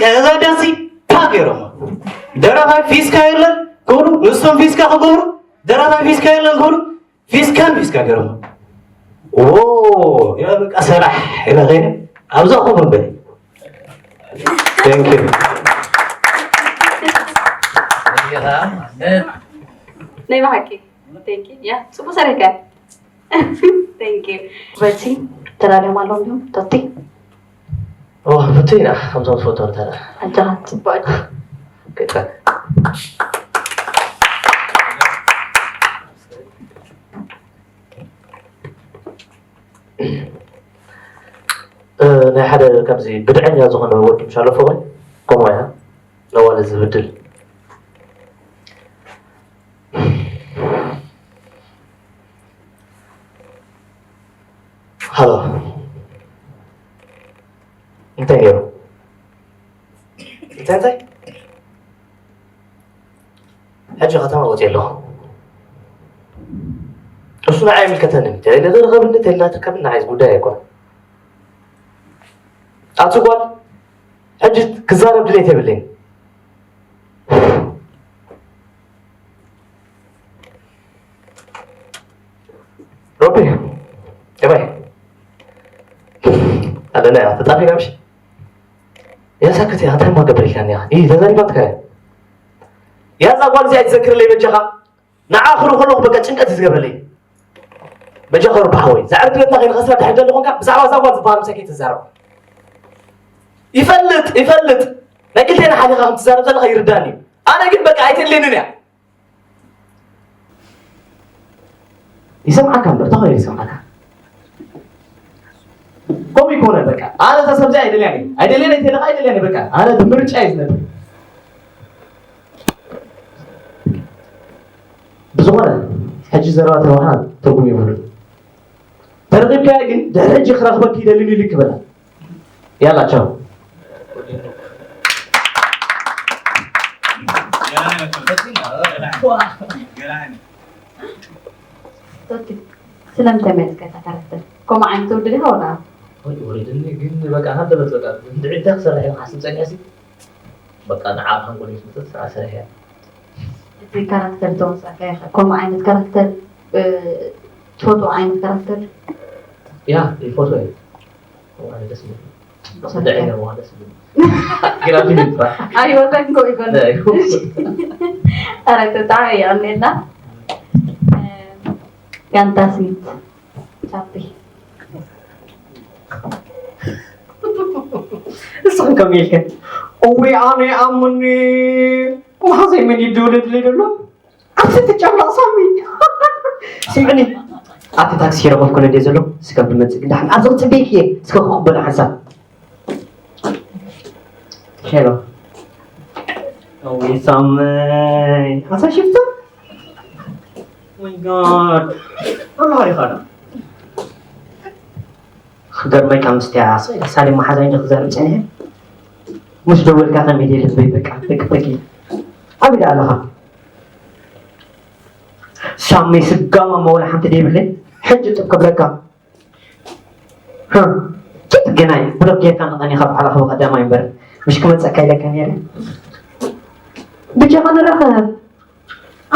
ቀዛ ደሲ ፓ ገይሮሞ። ደራፋይ ፊስካ የለን ክብሉ፣ ንሶም ፊስካ ክገብሩ፣ ደራፋይ ፊስካ የለን ክብሉ፣ ፊስካን ፊስካ ገይሮሞ። ኦ፣ ኢለ በቃ ሰራሕ ኢለ ከይደ፣ ኣብዛ ኮፍ በል። Thank you። ናይ ብሓቂ ቴንኪ ያ ጽቡቅ ሰሪሕካ። ቴንኪ በቲ ተዳልዮም ኣለዉ እንዲሁም ቶቲ ኦ ብትይና ከምዞም ዝፈትዎም ተራ ኣጃኻ ጽቡቅ ገጠር ናይ ሓደ ከምዚ ብድዐኛ ዝኾነ ወዲ ምሻሎ ፍቕሪ ከምኡ እያ ነዋለ ዝብድል ሃሎ እንታይ ነይሩ እንታይ እንታይ ሕጂ ከተማ ወፅየ ኣለኹ እሱ ንዓይ ኣይምልከተንን ተይለ ክረኸብኒ ተይልና ትርከብኒ ንዓይ ጉዳይ ኣይኮነ ኣቲ ጓል ሕጂ ክዛረብ ድሌት የብለይን ሮቢ ከመይ ኣለና ተጣፊና ምሽ ያሳክት ያ እንታይ ማገብር ኢልካኒ ያ ይህ ተዛሪባትካ ያ ያዛ ጓል እዚኣ ትዘክርለይ በጃኻ ንዓ ክሩ ከለኹ በቃ ጭንቀት እዩ ዝገብረለይ በጃኻ ሮቢ ሓወይ ዛዕርትነትና ከይንኸስራ ድሕር ዘሎ ኮንካ ብዛዕባ እዛ ጓል ዝበሃል ምሳይ ከይትዛረብ ይፈልጥ ይፈልጥ ናይ ክልቴና ሓሊኻ ከም ትዛረብ ዘለኻ ይርዳኒ እዩ ኣነ ግን በቃ ኣይተድልየንን እያ ይሰምዓካ እምበር ተኸይሉ ይሰምዓካ ከምኡ ይኮነ በቃ ኣነ እዛ ሰብዚ ኣይደልያን እየ ኣይደልያን ኣይተለካ ኣይደልያን እየ በቃ ኣነ ብምርጫ እየ ዝነብር ብዝኾነ ሕጂ ዘረባ ተባህና ትርጉም የብሉ ተረኺብካያ ግን ድሕሪ ሕጂ ክረኽበኪ ይደልን ኢሉ ይክበላ ያላ ቻው ስለምንታይ መፅካ እታ ካራክተር ከምኡ ዓይነት ትውድድ ኢኻ ወላ ወሪድኒ ግን በቃ ሃደበት በቃ እንድዒ እንታይ ክሰርሕ ኢልካ ሓስብ ፀኒሐሲ በቃ ንዓ ሓንጎለይ ዝመፀት ስራሕ ሰሪሐ እቲ ካራክተር ተወሳእካ ኢኻ ከምኡ ዓይነት ካራክተር ትፈትዎ ዓይነት ካራክተር ያ ይፈትዎ እየ ከምኡ ዓይነት ደስ ይብል ብድዐኛ ምዃን ደስ ይብል ግን ኣብቲ ግን ጥራሕ ኣይወሰንኮ ይኮን ኧረ ብጣዕሚ የቐንየልና ጋንታ ስኒት ቻፒ ንስኽን ከም ኢልክን እዊ ኣነ ኣምኒ መሓዘይ መን ይድውለድለይ ዘሎ ኣብቲ ትጨምለቕ ሳሚ ስምዕኒ ኣብቲ ታክሲ ረኸብኩ ነደ ዘሎ ስከብ ድመፅእ ግዳሕን ኣብዚ ክፅበይክ እየ እስከ ክቕበሎ ሓንሳብ ሄሎ እዊ ሳመይ ኣሳ ሽፍታ ወይ ጋድ ኣላ ሪኻና ክገርመካ ምስቲያ ሳሌም መሓዛይ እንዶ ክዛረብ ፀኒሐ ምስ ደወልካ ከመይ ድየ ልበይ በቃ በቂ በቂ ኣበይ ደኣ ኣለኻ ሳመይ ስጋማ መወላ ሓንቲ ደይብለይ ሕጂ ጥብ ክብለካ ኪድ ግናይ ብሎክ ጌርካ ንቐኒኻ ባዕላ ክብ ቀዳማይ እምበር ምሽ ክመፀካ ኢለካ ነይረ ብጃኻ ንራኸብ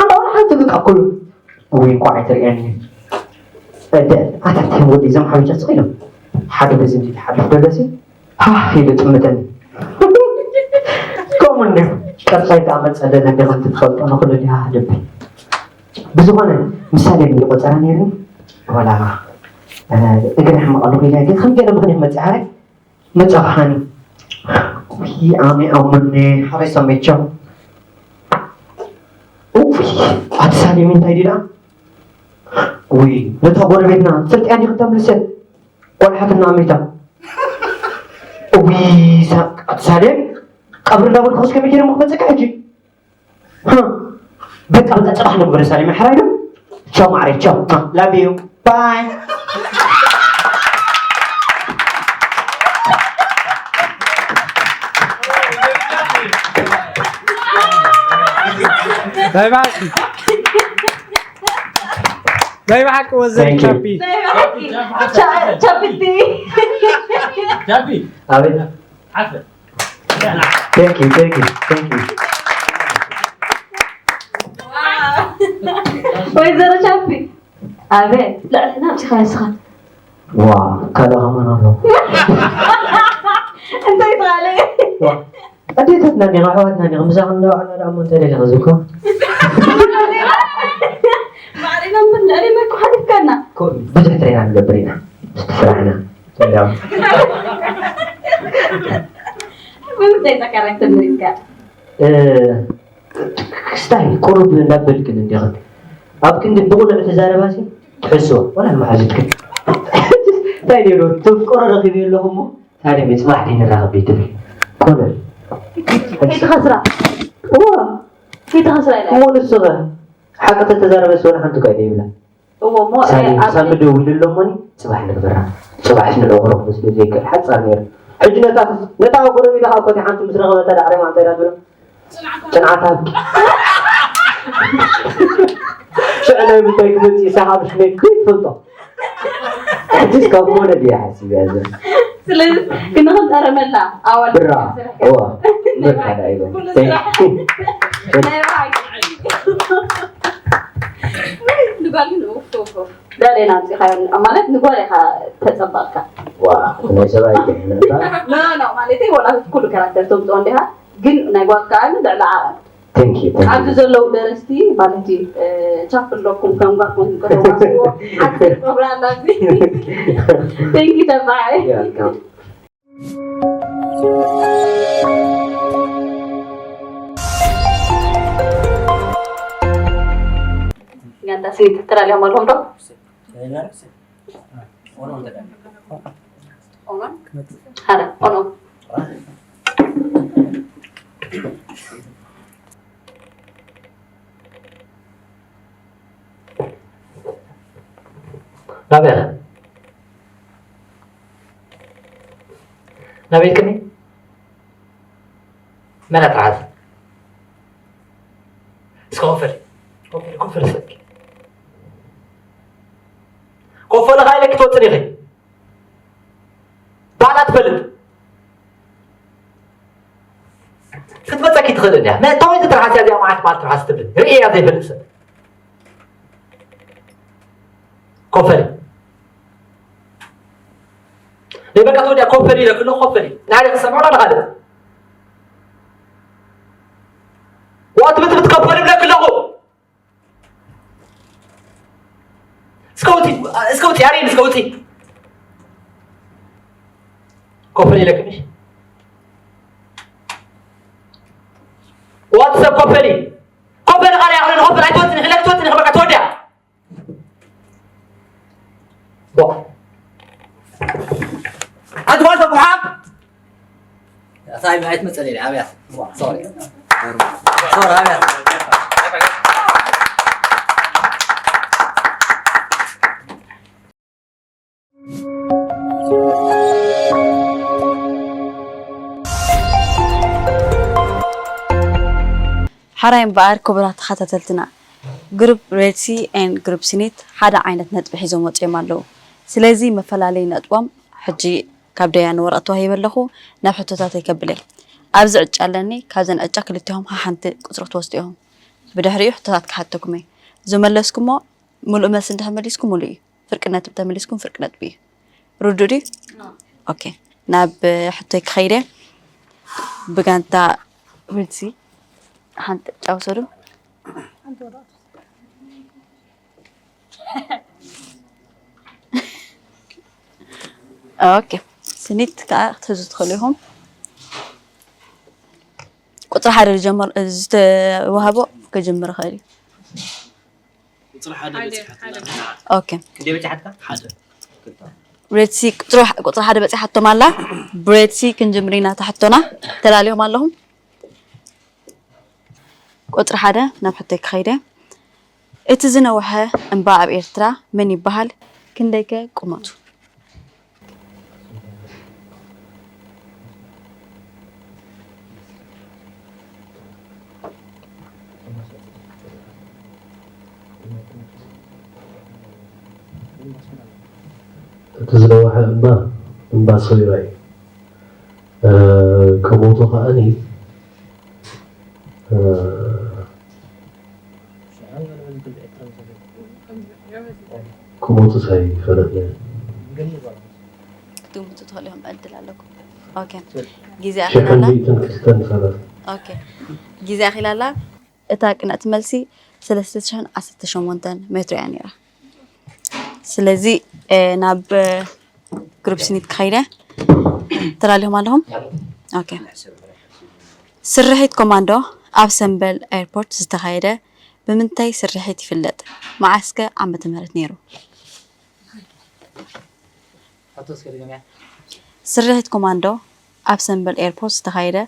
ኣንዳ ወላ ሓንቲ በቃ ኩሉ ወይ እንኳዕ ኣይትርእየኒ ኣታትሕን ወዲ እዞም ሓበሻ ስቕ ኢሎም ሓደ በዚ እንዲ ሓድፍ ደለሲ ሃህ ኢሉ ጥምተኒ ከምኡ እንዲኹም ቀፃይ ከዓ መፀለለ እንዲኹም ትፈልጦ ንኽሉ እንዲ ሃህ ልብል ብዝኾነ ምሳሌ ምን ቆፀራ ነይርኒ ዋላ እግሪ ሕመቕ ኣለኹ ኢለ ግን ከም ገለ ምኽንያት መፅእ ሓረ መፃኻኒ ውይ ኣሜ ኣሙኔ ሓረይ ሰሜቸው ውይ ኣቲ ሳሌም እንታይ ዲላ ውይ ነታ ጎረቤትና ትፈልጥያ እንዲኹም ተምልሰ ቆልሓትና ኣሚታ እዊ ኣቲ ሳሌም ቀብሪ እንዳበልኩ ከስከመይ ገይረ ክመፀካ ሕጂ በቃ በቃ ፅባሕ ንግበር ሳሌም ሕራይ ነው ቻው ማዕረይ ቻው ላቭ ዩ ባይ ናይ ብሓቂ ናይ ብሓቂ ወዘን ቻፒ ቻፒቲ ኣቤት Thank you, thank you, thank you. ወይዘሮ ቻፒ ኣበ ልዕልና ኣምፂኻ ንስኻ ዋ ካልእ ከማን ኣሎ። እንታይ ትኻለ ኣዴታትና ኒኻ ኣሕዋትና ኒኻ ምሳኻ እንዳውዓልና ደኣ እሞ እንታይ ደሊኻ ዝብካ ማዕሪና ምን ልዕሊ መኩ ሓሊፍካና ብዙሕ ትሬና ንገብር ኢና ምስቲ ስራሕና ብምንታይ ጸካራክ ተመሪዝካ ክስታይ ቁሩብ እንዳበልክን እንዲኽን ኣብ ክንዲ ብቑኑዕ ተዛረባሲ ትሕስዎ ወላ ንመሓዙትክን እንታይ ነይሩ ትፍቅሮ ረኺበ ኣለኹ እሞ ታዲያ ጽባሕ ደይ ንራኸብ ደይ ትብል ቁኑዕ ከይትኸስራ እዋ ከይትኸስራ ኢላ እሞ ንስኸ ሓቂ ተተዛረበ ስወላ ሓንቲ እኳ ደይብላ እዎ እሞ ሳሚ ደዊሉ ኣሎ እሞኒ ጽባሕ ንግበራ ጽባሕ ንዕቑሮ ክመስለ ዘይክእል ሓጻር ነይሩ ሕጂ ነታ ነታ ጎረቤታ ካብ ኮቲ ሓንቲ ምስ ረኸበታ ዳዕረ ማንታ ኢላ ትብሎ ጽንዓት ሃብኪ ሽዕ ናይ ምንታይ ክመጽእ ኢሳኻ ብሽመይ ክይትፈልጦ ሕጂስ ካብ ኮነ ድያ ሓሲብ እያ ዘ ስለዚ ክንኽንጠረመላ ኣዋል ብራ እዋ ብራ ዳይጎ ናይ ብሓቂ ንጓል ግን ኡፍ ኡፍ ኡፍ ዳሌና ኣምፂኻዮ ማለት ንጓል ኢኻ ተፀባቕካ ዋ ናይ ሰብኣይ ይሕነታ ኖ ኖ ማለተይ ወላ ኩሉ ካራክተር ተምፅኦ እንዲኻ ግን ናይ ጓል ከዓ ልዕሊ ዓቐን Thank you, thank ኣብዚ you. ዘለዉ ደረስቲ ማለት እዩ እ፣ ቻፕ ኣለኩም ከም ጓልኩም ከተዋስዎ ሓፂር ፕሮግራም ኣብዚ ቴንኪ ተባዓይ Yeah, come. ጋንታ ስኒት ተላልዮም ኣለኹም ዶ ኦኖን ሓደ ኦኖ ናበይ ኢኻ? ናበይ ኢልክኒ? መን ኣትርሓስ? እስከ ኮፈል ኮፈል ኮፈል ሰኪ ኮፈል ኻይለ ክትወፅን ኢኺ ባላ ትፈልጥ ክትመፀኪ ትኽእል እንዲያ መእታወይ ትትርሓስ እያ እዚኣ መዓት መዓልቲ ትርሓስ ትብል ርእያ ዘይፈልጥ ሰብ ኮፈል ናይ በቃ ተወዲያ ኮፈል ኢለ ክሎ ኮፈል ናይ ክሰምዖ ላ ካልእ ወቅት ብትብት ኮፈል ብለ ክለኹ እስከውቲ እስከውቲ ያሬድ እስከውቲ ኮፈል ኢለ ክምሽ ወቅት ሰብ ኮፈል ኮፈል ቃል ያኽለ ንኮፈል ኣይትወፅን ክለክ ትወፅን በቃ ተወዲያ ኣንተ ጓል ተኩሓ ኣሳይ ብኣይት መጸለይ ኣብያ ሶሪ ሶሪ ኣብያ ሓራይ እምበኣር ክቡራት ተኸታተልትና ግሩፕ ሬድሲ ኤን ግሩፕ ሲኒት ሓደ ዓይነት ነጥቢ ሒዞም ወፂኦም ኣለዉ። ስለዚ መፈላለዪ ነጥቦም ሕጂ ካብ ደያኑ ወረቐት ተዋሂበ ኣለኹ ናብ ሕቶታተይ ከብል እየ። ኣብዚ ዕጫ ኣለኒ። ካብዘን ዕጫ ክልቲኦም ሓሓንቲ ቁፅሪ ክትወስዱ ኢኹም። ብድሕሪኡ ሕቶታት ክሓተኩም እየ። ዝመለስኩሞ ሙሉእ መልሲ እንድሕር መሊስኩም ሙሉእ እዩ። ፍርቂ ነጥቢ ተመሊስኩም ፍርቂ ነጥቢ እዩ። ርዱእ ድዩ? ኦኬ ናብ ሕቶይ ክኸይደ ብጋንታ ሪድሲ ሓንቲ ዕጫ ውሰዱ። ኦኬ ስኒት ከዓ ክትሕዙ ትኽእሉ ኢኹም። ቁፅሪ ሓደ ዝተዋህቦ ክጅምር ይኽእል እዩ። ቁፅሪ ሓደ በፂሓትና ኦኬ ሬድሲ ቁፅሪ ሓደ በፂሓቶም ኣላ። ብሬድሲ ክንጅምር ኢና እታ ሕቶና። ተላልዮም ኣለኹም። ቁፅሪ ሓደ ናብ ሕቶይ ክኸይደ። እቲ ዝነውሐ እምባ ኣብ ኤርትራ መን ይበሃል? ክንደይከ ቁመቱ? እቲ ዝነውሐ እምባ እምባ ሰዊራ እዩ። ክሞቱ ከዓኒ ክሞቱ ሳይፈለጥ ክትግምቱ ትኽእሉ ኢኹም። ዕድል ኣለኩም። ኦኬ፣ ግዜ ኣኺላላ። ሽሕን ሚእትን ክልተን ሰላሳ። ኦኬ፣ ግዜ ኣኺላላ። እታ ቅንዕቲ መልሲ ሰለስተ ሽሕን ዓሰርተ ሸሞንተን ሜትሮ እያ ነይራ። ስለዚ ናብ ግሩፕ ስኒት ክኸይደ። ተላልዮም ኣለኹም። ኦኬ፣ ስርሒት ኮማንዶ ኣብ ሰምበል ኤርፖርት ዝተኻየደ ብምንታይ ስርሒት ይፍለጥ? መዓስከ ዓመተ ምህረት ነይሩ? ስርሒት ኮማንዶ ኣብ ሰምበል ኤርፖርት ዝተኻየደ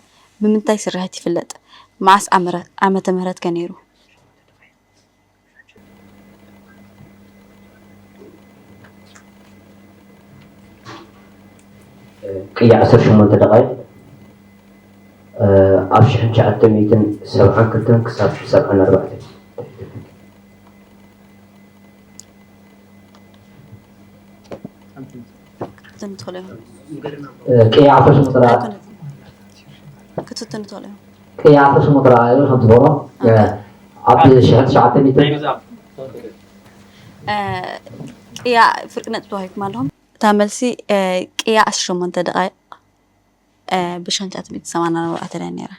ብምንታይ ስርሒት ይፍለጥ? መዓስ ዓመረ- ዓመተ ምህረት ከ ነይሩ? ቅያ ዓሰርተ ሸሞንተ ደቓይቕ ኣብ ሽሕን ትሽዓተ ሚእትን ሰብዓን ክልተን ክሳብ ሰብዓን ኣርባዕተን። ክትንትኑ ትኽእሉ ኢኹም። ቅያ ዓሰርተ ሸሞንተ ደቓይቕ ኣይኮነትን። ክትንትኑ ትኽእሉ ኢኹም። ቅያ ዓሰርተ ሸሞንተ ደቓይቕ ኢሉ ከም ዝበሎ ኣብ ሽሕን ትሽዓተ ሚእትን ቅያ ፍርቂ ነጥቢ ተዋሂብኩም ኣለኹም። እታ መልሲ ቅያ ዓሰርተ ሸሞንተ ደቓይቕ ብሽሕን ትሽዓተ ሚእትን ሰማንያን ኣርባዕተን እያ ነይራ።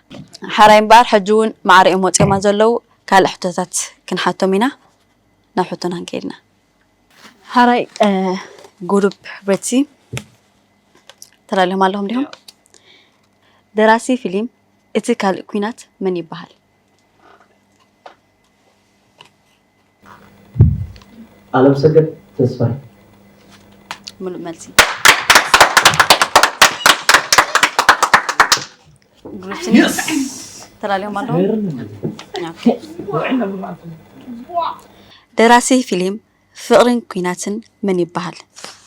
ሓራይ እምበኣር ሕጂ እውን ማዕረ እዮም ወፂኦማ ዘለዉ። ካልእ ሕቶታት ክንሓቶም ኢና። ናብ ሕቶና ክንከይድ ኢና። ሓራይ ጉሩፕ ሬድሲ ተላልዮም ኣለኹም ዲኹም? ደራሲ ፊልም እቲ ካልእ ኲናት መን ይበሃል? ኣለምሰገድ ተስፋይ። ምሉእ መልሲ። ግሩፕ ስኒ ተላልዮም ኣለዉ። ኦኬ። ደራሲ ፊልም ፍቕርን ኲናትን መን ይበሃል?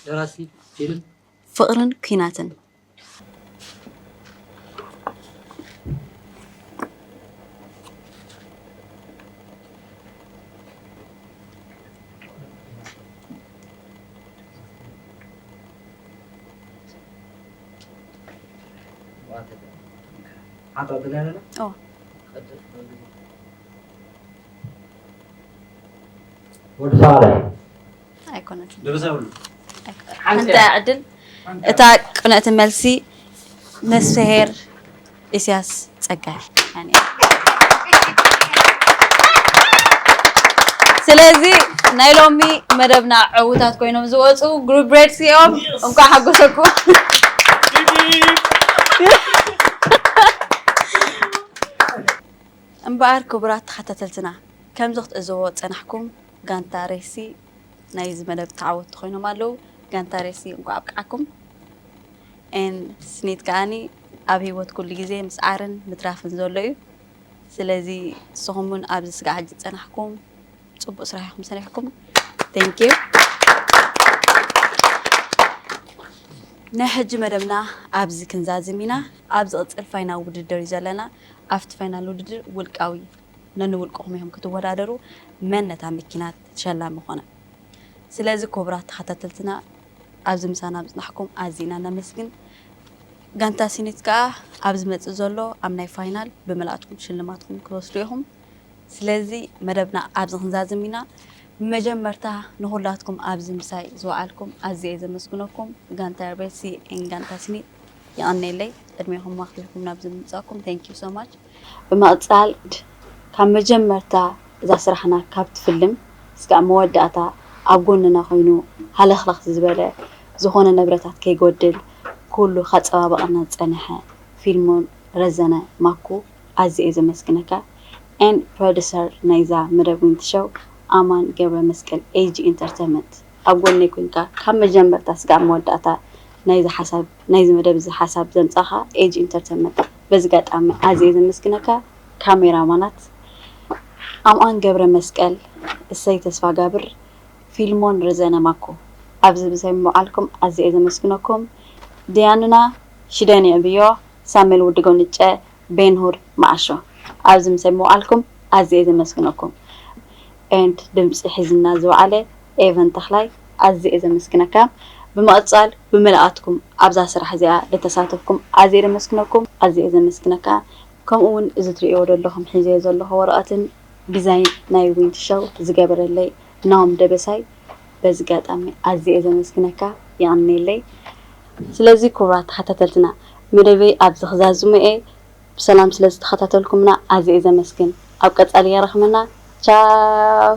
ደራሲ ፊልም ፍቕርን ኲናትን። ሓንታ ዕድል ኣለና። ኦ ወዲ ሳልሕ ኣይኮነትን። ደበሳ ይብሉ። ሓንቲ ዕድል። እታ ቅንዕቲ መልሲ ነፍስሄር ኢሳያስ ጸጋይ። ስለዚ ናይ ሎሚ መደብና ዕዉታት ኮይኖም ዝወፁ ግሩፕ ሬድሲ እዮም። እንኳዕ ሓጎሰኩም። እምበኣር ክቡራት ተኸታተልትና፣ ከምዚ ክትዕዘብዎ ዝጸናሕኩም፣ ጋንታ ሬድሲ ናይዚ መደብ ተዓወትቲ ኮይኖም ኣለዉ። ጋንታ ሬድሲ እንኳዕ ኣብቅዓኩም። ኤን ስኒት ከኣኒ ኣብ ህይወት ኩሉ ግዜ ምስዓርን ምትራፍን ዘሎ እዩ። ስለዚ ንስኹም እውን ኣብዚ ስጋዕ ሕጂ ዝጸናሕኩም ጽቡቕ ስራሕ ኢኹም ሰሪሕኩም። Thank you። ናይ ሕጂ መደብና ኣብዚ ክንዛዝም ኢና። ኣብ ዝቕጽል ፋይናል ውድድር እዩ ዘለና። ኣብቲ ፋይናል ውድድር ውልቃዊ ነንውልቅኹም ኢኹም ክትወዳደሩ መን ነታ መኪና ተሸላሚ ኮነ። ስለዚ ክቡራት ተኸታተልትና ኣብዚ ምሳና ምጽናሕኩም ኣዚና ነመስግን። ጋንታ ሲኒት ከኣ ኣብ ዝመጽእ ዘሎ ኣብ ናይ ፋይናል ብመላእትኩም ሽልማትኩም ክትወስዱ ኢኹም። ስለዚ መደብና ኣብዚ ክንዛዝም ኢና። ብመጀመርታ ንኹላትኩም ኣብዚ ምሳይ ዝወዓልኩም ኣዝየ እየ ዘመስግነኩም። ጋንታ ሬድሲ ኤን ጋንታ ሲኒት የቐንየለይ ቅድሜኹም ኣኽቢርኩም ናብዚ ምምጻእኩም። Thank you so much። ብምቕጻል ካብ መጀመርታ እዛ ስራሕና ካብ ትፍልም እስካብ መወዳእታ ኣብ ጎንና ኮይኑ ሃለኽለኽ ዝበለ ዝኾነ ንብረታት ከይጎድል ኩሉ ከጸባብቐና ዝጸንሐ ፊልሞን ረዘነ ማኩ ኣዝየ እየ ዘመስግነካ። ኤንድ ፕሮዲሰር ናይዛ መደብ ዊንቲ ሾው ኣማን ገብረ መስቀል ኤጂ ኢንተርተይንመንት ኣብ ጎነይ ኮንካ ካብ መጀመርታ ስጋብ መወዳእታ ናይዚ ሓሳብ ናይዚ መደብ እዚ ሓሳብ ዘምጻኻ ኤጂ ኢንተርተይንመንት በዚ ጋጣሚ ኣዝየ ዘመስግነካ። ካሜራማናት ኣምኣን ገብረ መስቀል፣ እሰይ ተስፋጋብር፣ ፊልሞን ረዘነ ማኮ ኣብዚ ብሰብ ምውዓልኩም ኣዝየ ዘመስግነኩም። ድያኑና ሽደን ይዕብዮ፣ ሳሙኤል ውዲ ጎንጨ፣ ቤንሁር መዓሾ ኣብዚ ምሰብ ምውዓልኩም ኣዝየ ዘመስግነኩም። ኤንድ ድምፂ ሒዝና ዝወዓለ ኤቨን ተኽላይ ኣዝየ ዘመስግነካ። ብምቕጻል ብምልኣትኩም ኣብዛ ስራሕ እዚኣ ለተሳተፍኩም ኣዝየ ደመስግነኩም፣ ኣዝየ ዘመስግነካ። ከምኡ እውን እዚ ትርእይዎ ዘለኹም ሒዘዮ ዘለኹ ወረቐትን ዲዛይን ናይ ዊንት ሸው ዝገበረለይ ናኦም ደበሳይ በዚ ኣጋጣሚ ኣዝየ ዘመስግነካ፣ የቐንየለይ። ስለዚ ክቡራት ተኸታተልትና መደበይ ኣብዚ ክዛዝሙ እየ። ብሰላም ስለ ዝተኸታተልኩምና ኣዝየ ዘመስግን። ኣብ ቀጻሊ የረኽመና። ቻው።